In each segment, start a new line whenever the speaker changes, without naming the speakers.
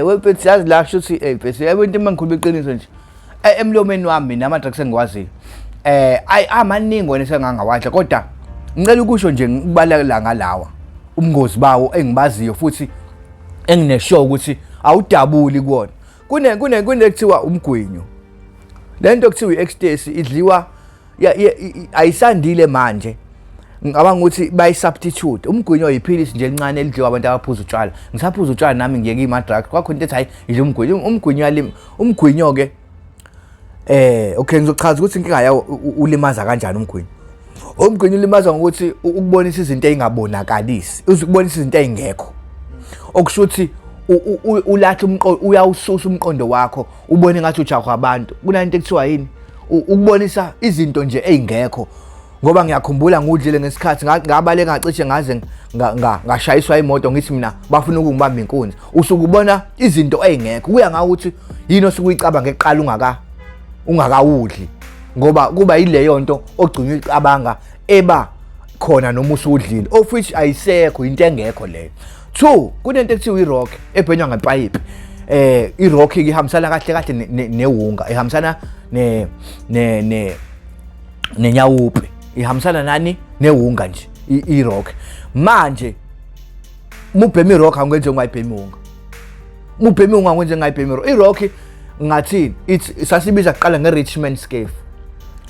Wemfethu, yazi la kusho ukuthi mfethu, yabo into, uma ngikhuluma iqiniso nje, emlomeni wami mina ama-drugs engiwaziyo ayi amaningi wena esengangawadla, kodwa ngicela ukusho nje ngikubalekela ngalawa ubungozi bawo engibaziyo futhi enginesure ukuthi awudabuli kuwona. Kune kuthiwa umgwinyo, lento kuthiwa i-ecstasy, idliwa ayisandile manje, ngicabanga ukuthi bayi-substitute. Umgwinyo yiphilisi nje elincane elidliwa abantu abaphuza utshwala. Ngisaphuza utshwala nami, ngiyeke ima-drugs, kwakho into ethi hayi, idla umgwinyo. Umgwinyo umgwinyo-ke, okay, ngizochaza ukuthi inkinga yawo ulimaza kanjani umgwinyo. Umgwinyo ulimaza ngokuthi ukubonisa izinto ey'ngabonakalisi, ukubonisa izinto ey'ngekho, okusho ukuthi ulahla umqondo, uyawususa umqondo wakho, ubone ngathi ujahwa abantu. Kunanto ekuthiwa yini, ukubonisa izinto nje ey'ngekho, ngoba ngiyakhumbula ngudlile ngesikhathi ngabaleka, ngacishe ngaze ngashayiswa imoto, ngithi mina bafuna ukungibamba inkunzi. Usuke ubona izinto ey'ngekho, kuya ngawo ukuthi yini osuke uyicabanga eqala ungakawudli, ngoba kuba yileyo nto ogcina uyicabanga eba khona noma usudlile, of which ayisekho, into engekho leyo. Two, kunento ekuthiwa i-rock ebhenywa ngepayipi. I-rock ihambisana kahle kahle newunga, ihambisana ne ne ne nenyawupe, ihambisana nani, newunga nje i-rock. Manje mubhema i-rock awungenze ungayibhemi iwunga, mubhema iwunga awungenze ungayibhemi i-rock. I-rock ngathini, it's sasibiza kuqala nge-rich man scafe.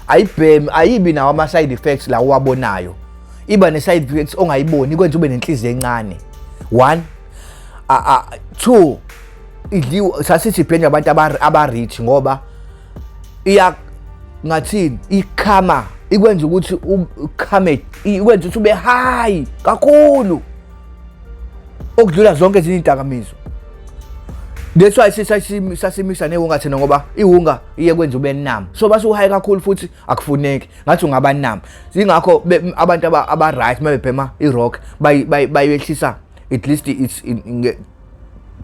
Ayibhemi, ayibi nawo ama-side effects la uwabonayo, iba ne-side effects ongayiboni, ikwenza ube nenhliziyo encane, one. Two, idliwa, sasithi ibhenywa abantu aba-rich ngoba iya ngathini, ikhama, ikwenza ukuthi ukhame, ikwenza ukuthi ube high kakhulu okudlula zonke ezinye iy'dakamizwa. That's why sasimisa newunga thina, ngoba iwunga iye kwenza ube numb, so base u-high kakhulu futhi akufuneki ngathi ungaba numb. Ingakho abantu aba-right uma bebhema i-rock bayehlisa at least it's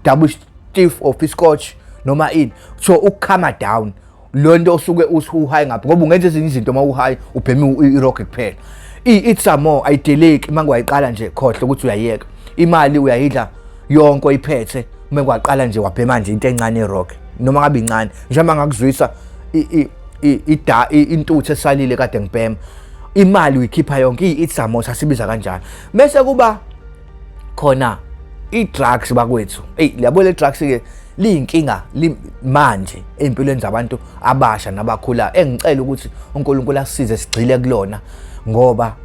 double stiff of i-scotch noma ini, so ukukhama down lo nto osuke usu-high ngaphi, ngoba ungenza ezinye izinto uma u-high ubheme i-rock kuphela. It's some more ayideleki, uma kwayiqala nje khohlwa ukuthi uyayeka. Imali uyayidla yonke oyiphethe uma kwaqala nje wabhema nje into encane i-rock, noma ngabe incane njengoba ngakuzwisa intuthu esalile kade ngibhema, imali uyikhipha yonke. I-it's sasibiza kanjalo. Bese kuba khona i-drugs bakwethu. Eyi, yabo, le drugs ke liyinkinga manje ey'mpilweni zabantu abasha nabakhula, engicela ukuthi uNkulunkulu asisize sigxile kulona, ngoba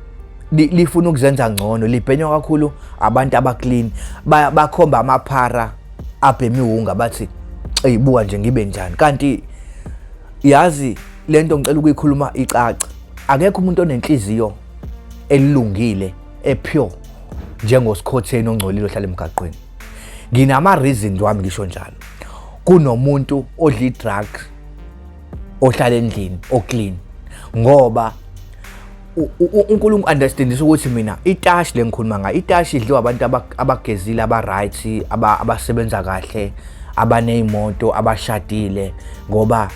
lifuna ukuzenza ngcono, libhenywa kakhulu abantu aba-clean. Bakhomba amaphara abhema iwunga, bathi eyi, buka nje ngibe njani. Kanti yazi lento ngicela ukuyikhuluma icace, akekho umuntu onenhliziyo elungile, e-pure njengosikhotheni ongcolile ohlala emgaqweni. Nginama-reasons wami ngisho njalo. Kunomuntu odla i-drugs ohlala endlini o-clean, ngoba uNkulunkulu understandisa ukuthi mina itashi le ngikhuluma ngayo, itashi idliwa abantu abagezile, aba-right, abasebenza kahle, abaney'moto, abashadile, ngoba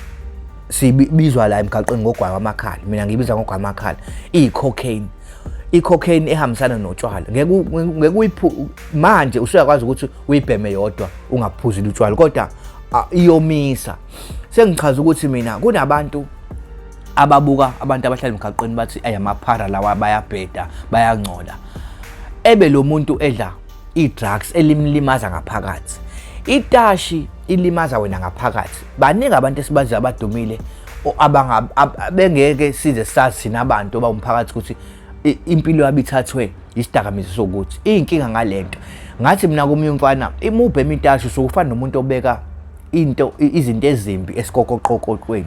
sibizwa la emgaqweni ngogwayi wamakhala. Mina ngibiza ngogwayi wamakhala iyi-cocaine. I-cocaine ehambisana notshwala, ngeke uyiphu manje usuyakwazi ukuthi uyibheme yodwa ungaphuzile utshwala, kodwa iyomisa. Sengichaza ukuthi mina kunabantu ababuka abantu abahlala emgaqweni bathi ayi, amaphara lawa, bayabheda, bayangcola, ebe lo muntu edla i-drugs elimlimaza ngaphakathi. Itashi ilimaza wena ngaphakathi. Baningi abantu esibaziyo abadumile bengeke size sazi thina abantu abawumphakathi ukuthi impilo yabo ithathwe isidakamizwa. Sokuthi iyinkinga ngalento, ngathi mina komunye umfana, imubhema itashi usuke ufana nomuntu obeka into izinto ezimbi esikokoqokoqweni,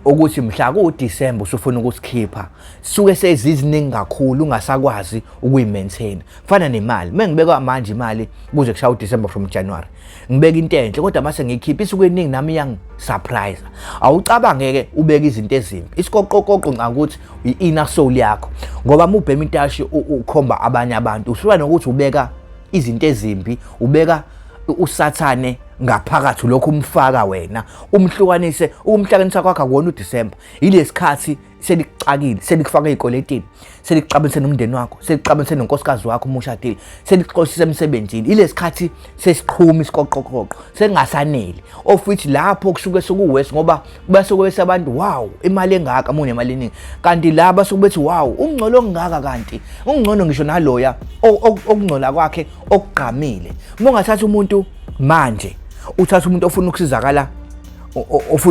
ukuthi mhla kuDisemba usufuna ukusikhipha suke seziziningi kakhulu, ungasakwazi ukuyi-maintain. Fana nemali, uma ngibeka manje imali kuze kushaya uDisemba, from January ngibeka into enhle, kodwa mase ngiyikhipha isuke eningi, nami iyangi-surprise. Awucabange-ke ubeka izinto ezimbi isikoqokoqo, ngicabanga ukuthi i-inner soul yakho, ngoba uma ubhema itashi ukhomba abanye abantu, usuka nokuthi ubeka izinto ezimbi, ubeka usathane ngaphakathi, lokhu umfaka wena, umhlukanise. Ukumhlukanisa kwakho akuwona uDisemba, yilesikhathi. selikuxakile, selikufaka ey'kweletini, selikuxabanise nomndeni wakho, selikuxabanise nonkosikazi wakho uma ushadile, selikuxoshise emsebenzini. Ilesikhathi sesiqhuma isikoqoqoqo, sekungasaneli, of which lapho kusuke sekuwes, ngoba basuke bese abantu, wow, imali engaka uma unemali eningi, kanti la basuke bethi, wow, ungcono ongaka, kanti ungcono ngisho naloya okungcola kwakhe okugqamile. Uma ungathatha umuntu manje, uthatha umuntu ofuna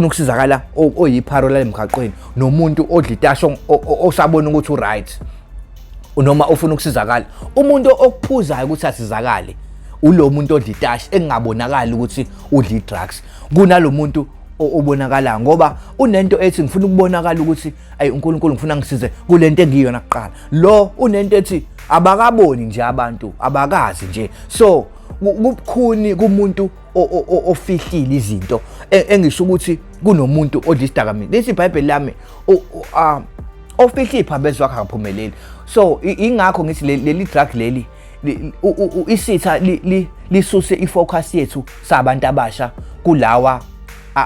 ukusizakala, oyipharo la emgaqweni, nomuntu odla itasho osabona ukuthi uright noma ofuna ukusizakala, umuntu okuphuzayo ukuthi asizakale ulo muntu odla itashi engabonakali ukuthi udla i-drugs, kunalo muntu obonakalayo, ngoba unento ethi ngifuna ukubonakala ukuthi ayi, uNkulunkulu ngifuna ngisize kulento engiyona kuqala. Lo unento ethi abakaboni nje abantu, abakazi nje. So kubukhuni kumuntu ofihlile izinto, engisho ukuthi kunomuntu odla isidakamizwa. Lithi iBhayibheli lami, ofihla iphambezo wakhe akaphumeleli. So ingakho ngithi leli drug leli, isitha lisuse ifocus yethu sabantu abasha kulawa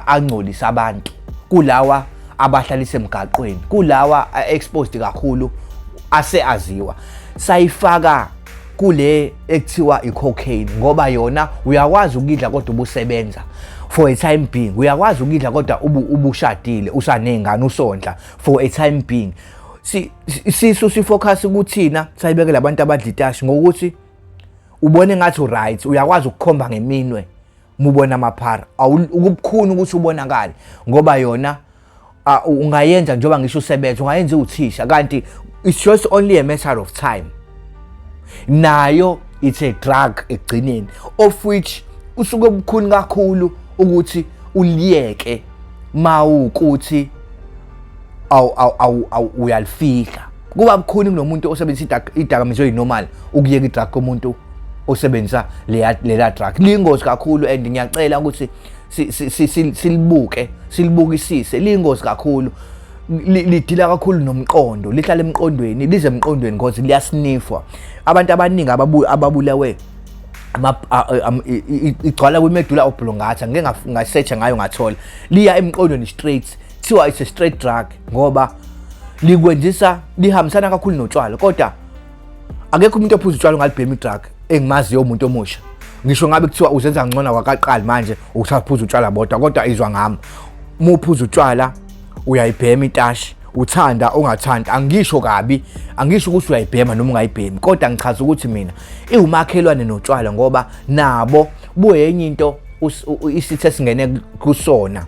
angcolisa abantu, kulawa abahlalisa emgaqweni, kulawa exposed kakhulu ase aziwa, sayifaka kule ekuthiwa i-cocaine, ngoba yona uyakwazi ukudla kodwa ubusebenza for a time being, uyakwazi ukudla kodwa ubushadile, usaney'ngane, usondla for a time being. Sisu sifocus kuthina, sayibekela abantu abadla itashi ngokuthi ubone ngathi uright, uyakwazi ukukhomba ngeminwe mubona amaphara, ukubukhuni ukuthi ubonakale, ngoba yona ungayenza njengoba ngisho usebenza, ungayenza uthisha, kanti it's just only a matter of time. Nayo it's a drug ekugcineni, of which usuke bukhuni kakhulu ukuthi uliyeke mawukuthi awu uyalifihla. Kuba bukhuni kunomuntu osebenzisa idakamizwa eyinormal ukuyeka idrug komuntu osebenzisa lela drug. Liyingozi kakhulu, and ngiyacela ukuthi silibuke, silibukisise. Liyingozi kakhulu, lidila kakhulu nomqondo, lihlala emqondweni, lize emqondweni because liyasnifwa. Abantu abaningi ababulewe igcwala kwi-medulla oblongata. Ngike ngasearcha ngayo, ngathola liya emqondweni straight. Kuthiwa it's a straight drug ngoba likwenzisa, lihambisana kakhulu notshwala, kodwa akekho umuntu ophuza utshwala ongalibhema idrug engimaziyo, umuntu omusha. Ngisho ngabe kuthiwa uzenza ngcono, wakaqali manje usaphuza utshwala bodwa, kodwa izwa ngami, uma uphuza utshwala uyayibhema itashi, uthanda ungathandi. Angisho kabi, angisho ukuthi uyayibhema noma ungayibhemi, kodwa ngichaza ukuthi mina iwumakhelwane notshwala, ngoba nabo buyenye into isitha esingene kusona,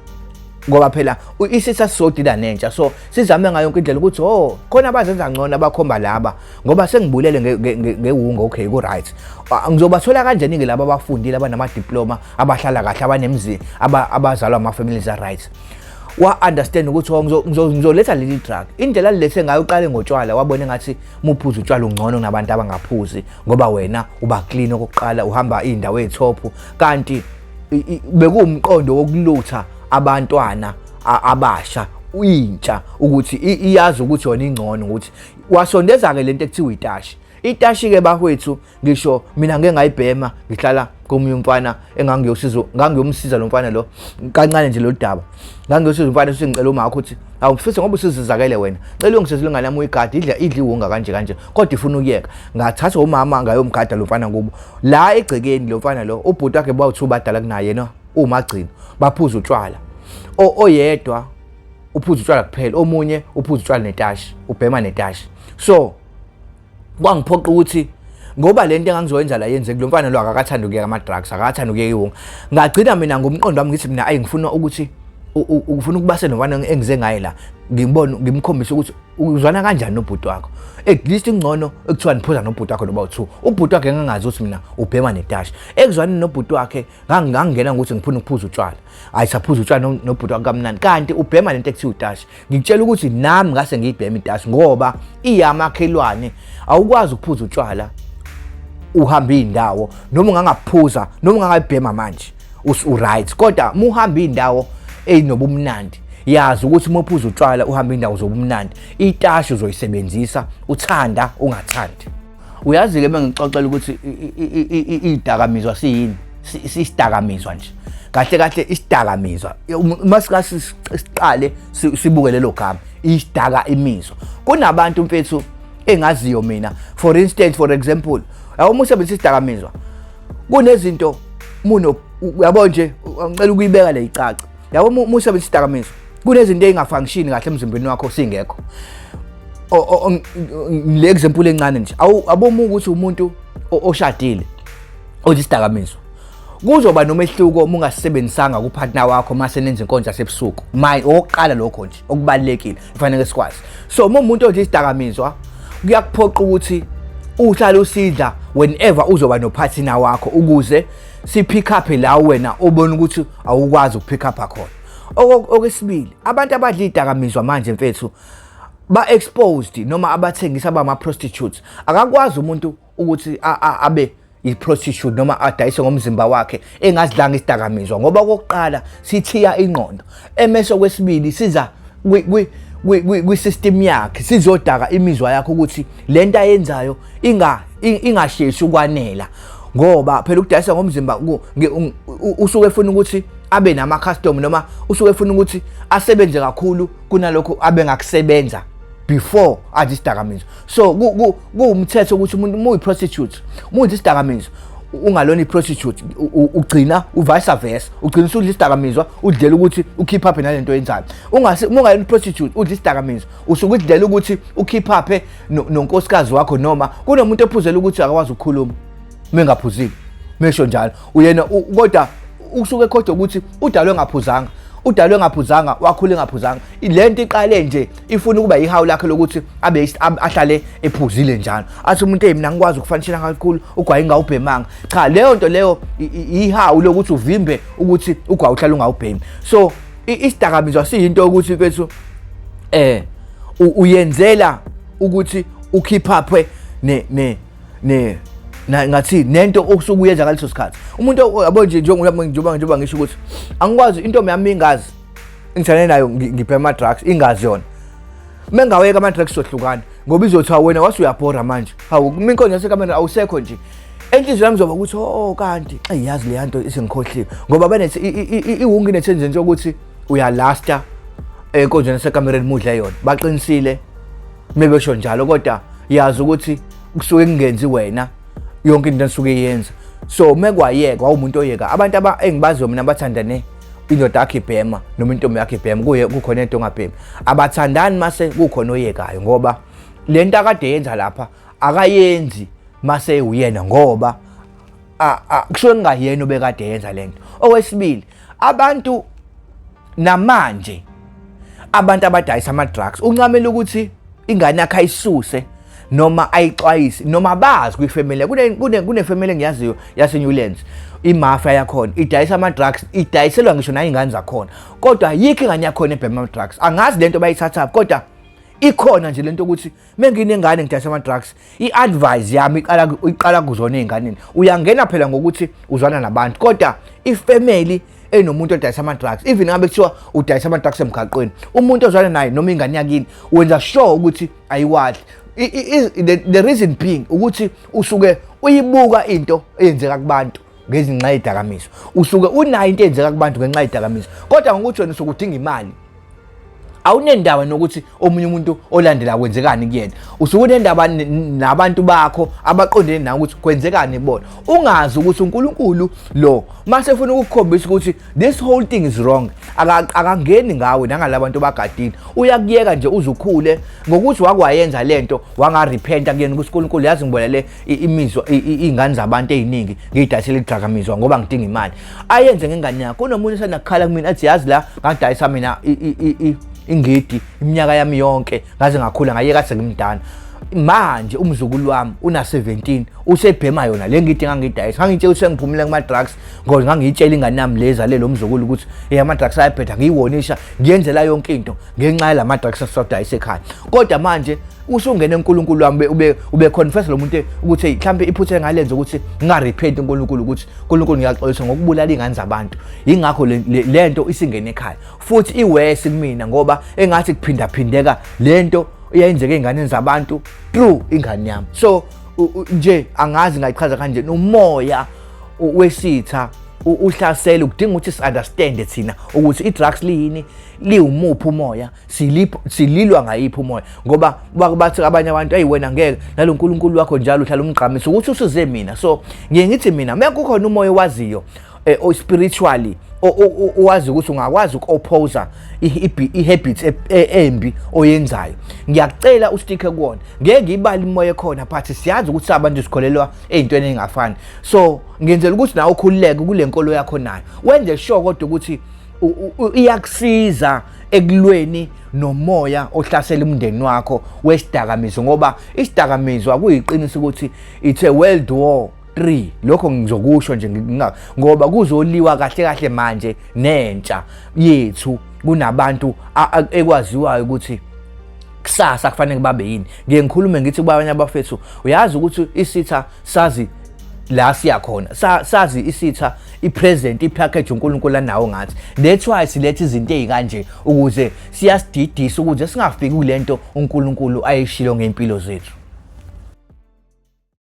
ngoba phela isitha sisodila nentsha. So sizame ngayo yonke indlela ukuthi, oh, khona abazenza ngcono, abakhomba laba, ngoba sengibulele ngewunga. Okay, ku-right, ngizobathola kanjani-ke laba abafundile, abanama-diploma, abahlala kahle, abanemzini, abazalwa ama-families a-right? Wa-understand ukuthi, oh, ngizoletha leli drug. Indlela alilethe ngayo, uqale ngotshwala, wabona engathi muphuza utshwala ungcono kunabantu abangaphuzi, ngoba wena uba clean okokuqala, uhamba iy'ndawo ey'top, kanti bekuwumqondo wokulutha abantwana abasha, intsha, ukuthi iyazi ukuthi yona ingcono. Ukuthi wasondeza-ke lento ekuthiwa itashi. Itashi-ke bafowethu, ngisho mina ngeke ngayibhema. Ngihlala komunye umfana engangiyosiza, ngangiyomsiza lo mfana lo kancane nje lo daba. Ngangiyosiza umfana, sengicela uma ukuthi awufise, ngoba usizizakele wena, cela uyongisizela ingane yami, uyigade, idla iwunga kanje kanje, kodwa ifuna ukuyeka. Ngathatha umama ngayomgada lo mfana kubo la egcekeni. Lo mfana lo, ubhuti wakhe bawuthu badala kunaye yena, umagcino, baphuza utshwala. Oyedwa uphuza utshwala kuphela, omunye uphuza utshwala netashi, ubhema netashi. So kwangiphoqa ukuthi, ngoba lento engangizoyenza la yenzeki, lo mfana lo akakathanda ukuyeka ama-drugs, akakathanda ukuyeka iwunga. Ngagcina mina ngomqondo wami ngithi mina, ayi, ngifuna ukuthi ufuna ukubase nomfana engize ngaye la, ngibone, ngimkhombise ukuthi uzwana kanjani nobhuti wakho. At least ingcono ekuthiwa niphuza nobhuti wakho noba u-two. Ubhuti wakhe ngangazi ukuthi mina ubhema netashi. Ekuzwaneni nobhuti wakhe ngangingena ngokuthi ngifuna ukuphuza utshwala. Hayi, saphuza utshwala nobhuti wakhe kamnandi, kanti ubhema lento ekuthiwa utashi. Ngikutshela ukuthi nami ngase ngiyibhema itashi, ngoba iyamakhelwane. Awukwazi ukuphuza utshwala uhamba iy'ndawo, noma ungangaphuza noma ungangayibhema manje u-right, kodwa uma uhamba iy'ndawo ey'nobumnandi, yazi ukuthi uma uphuza utshwala uhamba iy'ndawo zobumnandi, itashi uzoyisebenzisa, uthanda ungathandi. Uyazi-ke, bengixoxela ukuthi iy'dakamizwa siyini, sisidakamizwa nje. Kahle kahle isidakamizwa, uma siqale sibuke lelo gama, isidaka imizwa. Kunabantu mfethu engaziyo mina, for instance, for example, yabo, uma usebenzisa isidakamizwa kunezinto muno, uyabo nje, ngicela ukuyibeka le icace. Yabo, uma usebenzisa isidakamizwa kunezinto ey'ngafunctioni kahle emzimbeni wakho singekho. Le example encane nje, aboma ukuthi umuntu oshadile odla isidakamizwa, kuzoba nomehluko uma ungasebenzisanga kupartner wakho mase nenza inkonzo yasebusuku. Maye, okokuqala lokho nje okubalulekile kufanele sikwazi. So uma umuntu odla isidakamizwa, kuyakuphoqa ukuthi uhlale usidla whenever uzoba nopartner wakho, ukuze si-pick up la wena obona ukuthi awukwazi ukupick up khona. Okwesibili, abantu abadla idakamizwa manje mfethu ba-exposed, noma abathengisa, abama-prostitutes. Akakwazi umuntu ukuthi abe i-prostitute noma adayise ngomzimba wakhe engazidlanga isidakamizwa, ngoba okokuqala sithiya ingqondo, emese okwesibili siza kwi-system yakhe, sizodaka imizwa yakhe ukuthi lento ayenzayo ingasheshi ukwanela, ngoba phela ukudayisa ngomzimba usuke efuna ukuthi abe nama-customer, noma usuke efuna ukuthi asebenze kakhulu kunalokho abe ngakusebenza before adle isidakamizwa. So kuwumthetho ukuthi umuntu uma uyi-prostitute, uma udla isidakamizwa, ungalona i-prostitute, ugcina u-vice versa, ugcina usudla isidakamizwa udlela ukuthi ukeep up nalento oyenzayo. Ungase uma ungayona i-prostitute udla isidakamizwa, usuke udlela ukuthi ukeep up nonkosikazi wakho, noma kunomuntu ophuzela ukuthi akakwazi ukukhuluma mengaphuzile, mesho njalo uyena, kodwa usuke ekhohlwa ukuthi udalwe ngaphuzanga, udalwe ngaphuzanga, wakhula engaphuzanga. Lento iqale nje ifuna ukuba ihawu lakhe lokuthi abe ahlale ephuzile njalo, athi umuntu, "Hey, mina ngikwazi ukufunctiona kakhulu ugwayi ngawubhemanga." Cha, leyo nto leyo ihawu lokuthi uvimbe ukuthi ugwayi uhlale ungawubhemi. So isidakamizwa siyinto ukuthi mfethu uyenzela ukuthi ukeep up ne ne ne na ngathi nento osuke uyenza ngaleso sikhathi. Umuntu, yabo nje, njengoba ngisho ukuthi angikwazi, intombi yami ingazi ngithane nayo ngibhema ama-drugs, ingazi yona. Mengawayeka ama-drugs sohlukana, ngoba izothi, "Wena wase uyabhora manje, hawu, uma inkonzo yasekamera awusekho nje." Enhliziyweni yami izoba ukuthi, "Oh, kanti eyi, yazi leya nto isengikhohliwe," ngoba banethi iwungu ine-tendency yokuthi uyalasta enkonzweni yasekamereni mudle yona. Baqinisile mebesho njalo, kodwa yazi ukuthi kusuke kungenzi wena yonke into enisuke iyenza. So mekwayeka wawumuntu oyeka, abantu aba engibaziyo mina abathandane, indoda yakhe ibhema noma intombi yakhe ibhema, kuye kukhona into ongabhemi, abathandani mase kukhona oyekayo, ngoba lento akade yenza lapha akayenzi mase uyena, ngoba kusuke kungayena obekade yenza lento. Okwesibili, abantu namanje, abantu abadayisa ama-drugs, uncamela ukuthi ingane yakhe ayisuse noma ayixwayise noma bazi kwifamily. Kune family engiyaziyo yase-Newlands, imafia yakhona idayisa ama-drugs, idayiselwa ngisho nayingane zakhona, kodwa ayikho ingane yakhona ebhema ama-drugs. Angazi lento bayithathaphi, kodwa ikhona nje lento ukuthi menginengane ngidayisa ama-drugs, i-advice yami iqala kuzona ey'nganeni. Uyangena phela ngokuthi uzwana nabantu, kodwa ifamily enomuntu odayisa ama-drugs, even ngabe kuthiwa udayisa ama-drugs emgaqweni, umuntu ozwana naye noma ingane yakini, wenza sure ukuthi ayiwadli. The reason being ukuthi usuke uyibuka into eyenzeka kubantu ngezinxa yedakamizwa, usuke unayo into eyenzeka kubantu ngenxa yedakamizwa, kodwa ngokuthi wena usuke udinga imali, awunendaba nokuthi omunye umuntu olandela kwenzekani kuyena. Usuke unendaba nabantu bakho abaqondene nawe ukuthi kwenzekani kubona, ungazi ukuthi uNkulunkulu lo mase efuna ukukukhombisa ukuthi this whole thing is wrong, akangeni ngawe nangalabantu bagadile, uyakuyeka nje uzukhule ngokuthi wakwayenza lento, wangarepenta kuyena ukuthi, "uNkulunkulu, yazi ngibona imizwa iy'ngane zabantu ey'ningi, ngiyidayisela idakamizwa ngoba ngidinga imali." Ayenze ngengane yakho. Kunomunye osanakukhala kumina athi, "Yazi la ngadayisa mina ingidi iminyaka yami yonke, ngaze ngakhula, ngayeka sengimdala. Manje umzukulu wami una-17, usebhema yona le ngidi engangiyidayisa. Ngangitshela ukuthi sengiphumile kuma-drugs, ngoba ngangiyitshela ingane yami leza lelo mzukulu ukuthi hey, ama-drugs ayabheda, ngiyiwonisha, ngiyenzela yonke into ngenxa yala ma-drugs asiwadayisa ekhaya. Kodwa manje usungena eNkulunkulu wami." Ube confess lo muntu ukuthi, "Hey, mhlambe iphutha engalenza ukuthi ngingarepent uNkulunkulu, ukuthi uNkulunkulu ngiyaxolisa ngokubulala ingane zabantu. Yingakho lento isingene ekhaya futhi iworse kumina, ngoba engathi kuphindaphindeka lento eyenzeka ey'nganeni zabantu through ingane yami." So nje angazi ngayichaza kanjeni, umoya wesitha. Uhlaselo kudinga ukuthi si-understande thina ukuthi i-drugs liyini, liwumuphi umoya, silipho sililwa ngayiphi umoya, ngoba bathi abanye abantu, "Eyi wena, ngeke nalo nkulunkulu wakho njalo uhlala umgqamisa ukuthi usize mina." So ngiye ngithi mina, uma kukhona umoya owaziyo spiritually, owazi ukuthi ungakwazi uku-opposa i-habit embi oyenzayo, ngiyakucela usticke kuwona. Ngeke ngiyibale imoya ekhona, but siyazi ukuthi abantu sikholelwa ey'ntweni ey'ngafani. So ngenzela ukuthi nawe ukhululeke kule nkolo yakho nayo, wenze sure kodwa ukuthi iyakusiza ekulweni nomoya ohlasela umndeni wakho wesidakamizwa, ngoba isidakamizwa kuyiqiniso ukuthi it's a world war 3. Lokho ngizokusho nje ngoba kuzoliwa kahle kahle manje nentsha yethu. Kunabantu ekwaziwayo ukuthi kusasa kufanele babe yini. Ngiye ngikhulume ngithi kubanye abafethu, uyazi ukuthi isitha sazi la siya khona, sazi isitha i-present, i-package uNkulunkulu anawo ngathi. That's why siletha izinto ezikanje ukuze siyasididisa, ukuze singafiki kulento uNkulunkulu ayishilo ngempilo zethu.